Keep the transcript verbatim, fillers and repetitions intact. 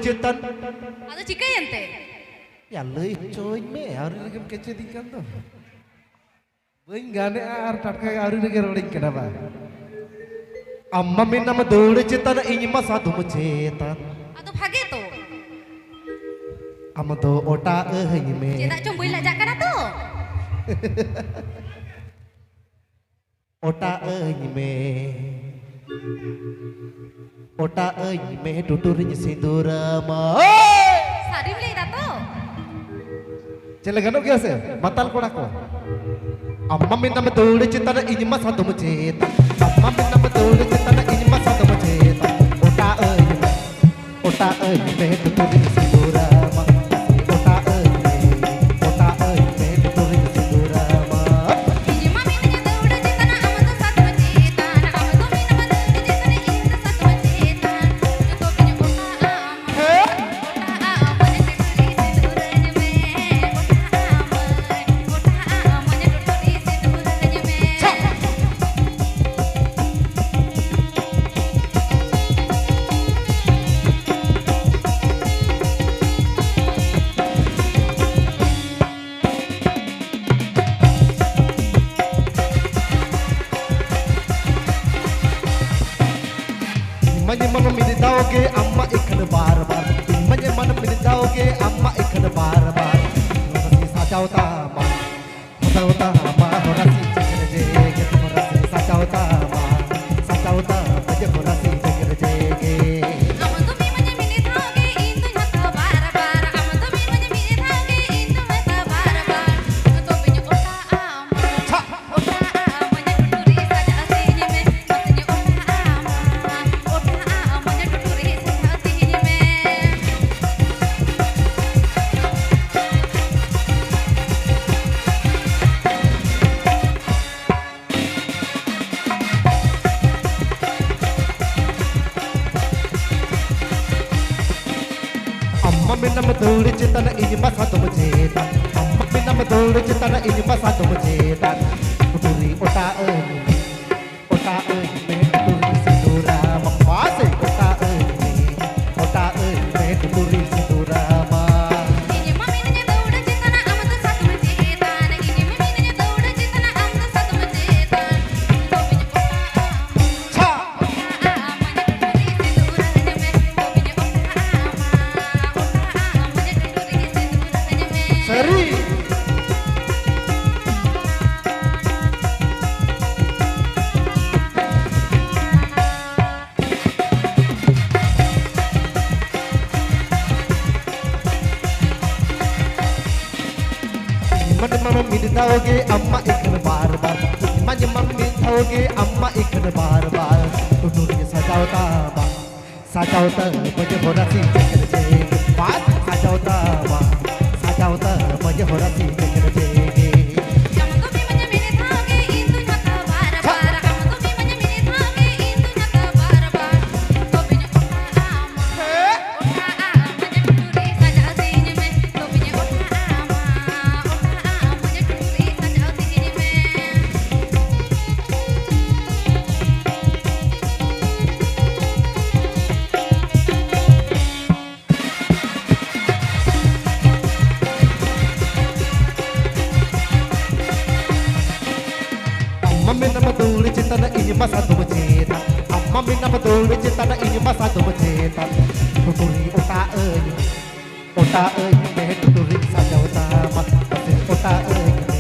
ᱪᱮᱛᱟᱱ᱾ ᱟᱫᱚ ᱪᱤᱠᱟᱹᱭᱮᱱ ᱛᱮ? ᱭᱟ, ᱞᱟᱹᱭ ᱦᱚᱪᱚᱧ ᱢᱮ, ᱟᱹᱣᱨᱤ ᱨᱮᱜᱮᱢ ᱠᱮᱪᱮᱫᱤᱧ ᱠᱟᱱ ᱫᱚ᱾ ᱵᱟᱹᱧ ᱜᱟᱱᱮᱜᱼᱟ ᱟᱨ ᱴᱟᱴᱠᱟ ᱜᱮ ᱟᱹᱣᱨᱤ ᱨᱮᱜᱮ ᱨᱚᱲᱤᱧ ᱠᱟᱱᱟ ᱵᱟ᱾ ᱟᱢ ᱢᱟ ᱢᱮᱱᱟᱢ ᱫᱟᱹᱣᱲᱟᱹ ᱪᱮᱛᱟᱱ, ᱤᱧ ᱢᱟ ᱥᱟᱫᱚᱢ ᱪᱮᱛᱟᱱ᱾ ᱟᱫᱚ ᱵᱷᱟᱜᱮ ᱛᱚ᱾ ᱟᱢ ᱫᱚ ᱚᱴᱟᱜ ᱟᱹᱧ ᱢᱮ᱾ ᱪᱮᱫᱟᱜ ᱪᱚᱝ ᱵᱟᱹᱧ ᱞᱟᱡᱟᱜ ᱠᱟᱱᱟ ᱛᱚ᱾ ᱚᱴᱟᱜ ᱟᱹᱧ ᱢᱮ, ᱚᱴᱟᱜ ᱟᱹᱧ ᱢᱮ, ᱴᱩᱴᱩᱨᱤᱧ ᱥᱤᱸᱫᱩᱨᱟᱢᱟ᱾ ᱥᱟᱹᱨᱤᱢ ᱞᱟᱹᱭ ᱫᱟ ᱛᱚ? ᱪᱮᱫ ᱞᱮ ᱜᱟᱱᱚᱜ ᱜᱮᱭᱟ ᱥᱮ? ᱢᱟᱛᱟᱞ ᱠᱚᱲᱟ ᱠᱚ᱾ ᱟᱢ ᱢᱟ ᱢᱮᱱᱟᱢ ᱫᱟᱹᱣᱲᱟᱹ ᱪᱮᱛᱟᱱ, ᱤᱧ ᱢᱟ ᱥᱟᱫᱚᱢ ᱪᱮᱛᱟᱱ᱾ ᱟᱢ ᱢᱟ ᱢᱮᱱᱟᱢ ᱫᱟᱹᱣᱲᱟᱹ ᱪᱮᱛᱟᱱ, ᱤᱧ ᱢᱟ ᱥᱟᱫᱚᱢ ᱪᱮᱛᱟᱱ᱾ ᱚᱴᱟᱜ ᱟᱹᱧ ᱢᱮ, ᱚᱴᱟᱜ ᱟᱹᱧ ᱢᱮ, ᱴᱩᱴᱩᱨᱤᱧ ᱥᱤᱸᱫᱩᱨᱟᱢᱟ᱾ ᱚᱴᱟᱜ ᱟᱹᱧ ᱢᱮ, ᱚᱴᱟᱜ ᱟᱹᱧ ᱢᱮ, ᱴᱩᱴᱩᱨᱤᱧ ᱥᱤᱸᱫᱩᱨᱟᱢᱟ᱾ ᱤᱧ ᱢᱟ ᱢᱤᱱᱟᱹᱧᱟ ᱫᱟᱹᱣᱲᱟᱹ ᱪᱮᱛᱟᱱ, ᱟᱢ ᱫᱚ ᱥᱟᱫᱚᱢ ᱪᱮᱛᱟᱱ᱾ ᱟᱢ ᱫᱚ ᱢᱮᱱᱟᱢ ᱫᱟᱹᱣᱲᱟᱹ ᱪᱮᱛᱟᱱ, ᱤᱧ ᱫᱚ ᱥᱟᱫᱚᱢ ᱪᱮᱛᱟᱱ᱾ ᱡᱚᱛᱚ ᱜᱮᱧ ᱚᱴᱟᱜ ᱟᱢᱟ᱾ ᱦᱮᱸ? ᱚᱴᱟᱜ ᱟᱢᱟᱹᱧ ᱴᱩᱴᱩᱨᱤ ᱥᱤᱸᱫᱩᱨᱟᱹᱧ ᱢᱮ᱾ ᱚᱴᱟᱜ ᱟᱢᱟᱹᱧ, ᱚᱴᱟᱜ ᱟᱢᱟᱹᱧ ᱴᱩᱴᱩᱨᱤ ᱥᱤᱸᱫᱩᱨᱟᱹᱧ ᱢᱮ᱾ ᱤᱧ ᱢᱟ ᱡᱮᱢᱚᱱ ᱢᱤᱫ ᱫᱷᱟᱣ ᱜᱮ, ᱟᱢ ᱢᱟ ᱮᱠᱷᱟᱱ ᱵᱟᱨ ᱵᱟᱨ᱾ ᱤᱧ ᱢᱟ ᱡᱮᱢᱚᱱ ᱢᱤᱫ ᱫᱷᱟᱣ ᱜᱮ, ᱟᱢ ᱢᱟ ᱮᱠᱷᱟᱱ ᱵᱟᱨ ᱵᱟᱨ᱾ ᱦᱚᱨᱟᱥᱤ ᱥᱟᱡᱟᱣ ᱛᱟᱢᱟ, ᱥᱟᱡᱟᱣ ᱛᱟᱢᱟ, ᱦᱚᱨᱟᱥᱤ ᱡᱮᱜᱮᱨ ᱡᱮᱜᱮᱨ, ᱦᱚᱨᱟᱥᱤ ᱥᱟᱡᱟᱣ ᱛᱟᱢᱟ, ᱥᱟᱡᱟᱣ ᱛᱟᱢᱟ, ᱡᱮ ᱦᱚᱨᱟᱥᱤ ᱡᱮᱜᱮᱨ ᱡᱮᱜᱮᱨ᱾ ᱟᱢ ᱫᱚᱢ ᱤᱢᱟᱹᱧᱟ ᱢᱤᱫ ᱫᱷᱟᱣ ᱜᱮ, ᱤᱧ ᱫᱚᱧ ᱦᱟᱛᱟᱣᱟ ᱵᱟᱨ ᱵᱟᱨ᱾ ᱟᱢ ᱫᱚᱢ ᱤᱢᱟᱹᱧᱟ ᱢᱤᱫ ᱫᱷᱟᱣ ᱜᱮ, ᱤᱧ ᱫᱚᱧ ᱦᱟᱛᱟᱣᱟ ᱵᱟᱨ ᱵᱟᱨ᱾ ᱡᱚᱛᱚ ᱜᱮᱧ ᱚᱴᱟᱜ ᱟᱢᱟ᱾ ᱚᱴᱟᱜ ᱟᱢᱟᱹᱧ ᱴᱩᱴᱩᱨᱤ ᱥᱟᱡᱟᱣ ᱛᱤᱧ ᱢᱮ, ᱢᱟᱥᱮᱧ ᱚᱴᱟᱜ ᱟᱢᱟ, ᱚᱴᱟᱜ ᱟᱢᱟᱹᱧ ᱴᱩᱴᱩᱨᱤ ᱥᱟᱡᱟᱣ ᱛᱤᱧ ᱢᱮ᱾ ᱟᱢ ᱢᱟ ᱢᱮᱱᱟᱢ ᱫᱟᱹᱣᱲᱟᱹ ᱪᱮᱛᱟᱱ, ᱤᱧ ᱢᱟ ᱥᱟᱫᱚᱢ ᱪᱮᱛᱟᱱ᱾ ᱟᱢ ᱢᱟ ᱢᱮᱱᱟᱢ ᱫᱟᱹᱣᱲᱟᱹ ᱪᱮᱛᱟᱱ, ᱤᱧ ᱢᱟ ᱥᱟᱫᱚᱢ ᱪᱮᱛᱟᱱ᱾ ᱴᱩᱴᱩᱨᱤ ᱚᱴᱟᱜ ᱟᱹᱧ ᱢᱮ, ᱚᱴᱟᱜ ᱟᱹᱧ ᱢᱮ, ᱴᱩᱴᱩᱨᱤ ᱥᱤᱸᱫᱩᱨᱟᱢᱟ᱾ ᱢᱟᱥᱮ ᱚᱴᱟᱜ ᱟᱹᱧ ᱢᱮ, ᱚᱴᱟᱜ ᱟᱹᱧ ᱢᱮ, ᱜᱮ ᱟᱢ ᱢᱟ ᱮᱠᱷᱮᱱ ᱵᱟᱨ ᱵᱟᱨ, ᱤᱧ ᱢᱟ ᱧᱮᱞ ᱢᱟ ᱢᱤᱫ ᱫᱷᱟᱣ ᱜᱮ ᱟᱢ ᱢᱟ ᱮᱠᱷᱮᱱ ᱵᱟᱨ ᱵᱟᱨ᱾ ᱴᱩᱴᱩᱨᱤ ᱥᱟᱡᱟᱣ ᱛᱟᱢᱟ, ᱥᱟᱡᱟᱣ ᱛᱟᱢᱟ ᱡᱮ ᱦᱚᱨᱟᱥᱤ ᱡᱮᱜᱮᱨ ᱡᱮᱜᱮᱨ, ᱵᱟᱥ ᱥᱟᱡᱟᱣ ᱛᱟᱢᱟ, ᱥᱟᱡᱟᱣ ᱛᱟᱢᱟ ᱡᱮ ᱦᱚᱨᱟᱥᱤ ᱡᱮᱜᱮᱨ ᱡᱮᱜᱮᱨ᱾ ᱟᱢ ᱫᱚ ᱢᱤᱫ ᱢᱟᱹᱧᱮ ᱢᱤᱫ ᱫᱷᱟᱣ ᱜᱮ ᱤᱧ ᱫᱩᱧ ᱦᱟᱛᱟᱣ ᱵᱟᱨ ᱵᱟᱨ, ᱟᱢ ᱫᱚ ᱢᱤᱫ ᱢᱟᱹᱧᱮ ᱢᱤᱫ ᱫᱷᱟᱣ ᱜᱮ ᱤᱧ ᱫᱩᱧ ᱦᱟᱛᱟᱣ ᱵᱟᱨ ᱵᱟᱨ᱾ ᱛᱚᱵᱮᱧ ᱚᱴᱟᱜ ᱟᱢᱟ, ᱚᱴᱟᱜ ᱟᱢᱟ ᱡᱮ ᱴᱩᱴᱩᱨᱤ ᱥᱟᱡᱟᱣ ᱛᱤᱧ ᱢᱮ, ᱛᱚᱵᱮᱧ ᱚᱴᱟᱜ ᱟᱢᱟ, ᱚᱴᱟᱜ ᱟᱢᱟ ᱡᱮ ᱴᱩᱴᱩᱨᱤ ᱥᱟᱡᱟᱣ ᱛᱤᱧ ᱢᱮ᱾ ᱟᱢ ᱢᱟ ᱢᱮᱱᱟᱢ ᱫᱩᱲᱤ ᱪᱮᱛᱟᱱ, ᱤᱧ ᱢᱟ ᱥᱟᱫᱚᱢ ᱪᱮᱛᱟᱱ᱾ ᱟᱢ ᱢᱟ ᱢᱮᱱᱟᱢ ᱫᱩᱲᱤ ᱪᱮᱛᱟᱱ, ᱤᱧ ᱢᱟ ᱥᱟᱫᱚᱢ ᱪᱮᱛᱟᱱ᱾ ᱴᱩᱴᱩᱨᱤ ᱚᱴᱟᱜ ᱟᱹᱧ, ᱚᱴᱟᱜ ᱟᱹᱧ ᱢᱮ, ᱴᱩᱴᱩᱨᱤ ᱥᱟᱡᱟᱣ ᱛᱟᱢᱟ, ᱯᱟᱥᱮ ᱚᱴᱟᱜ ᱟᱹᱧ᱾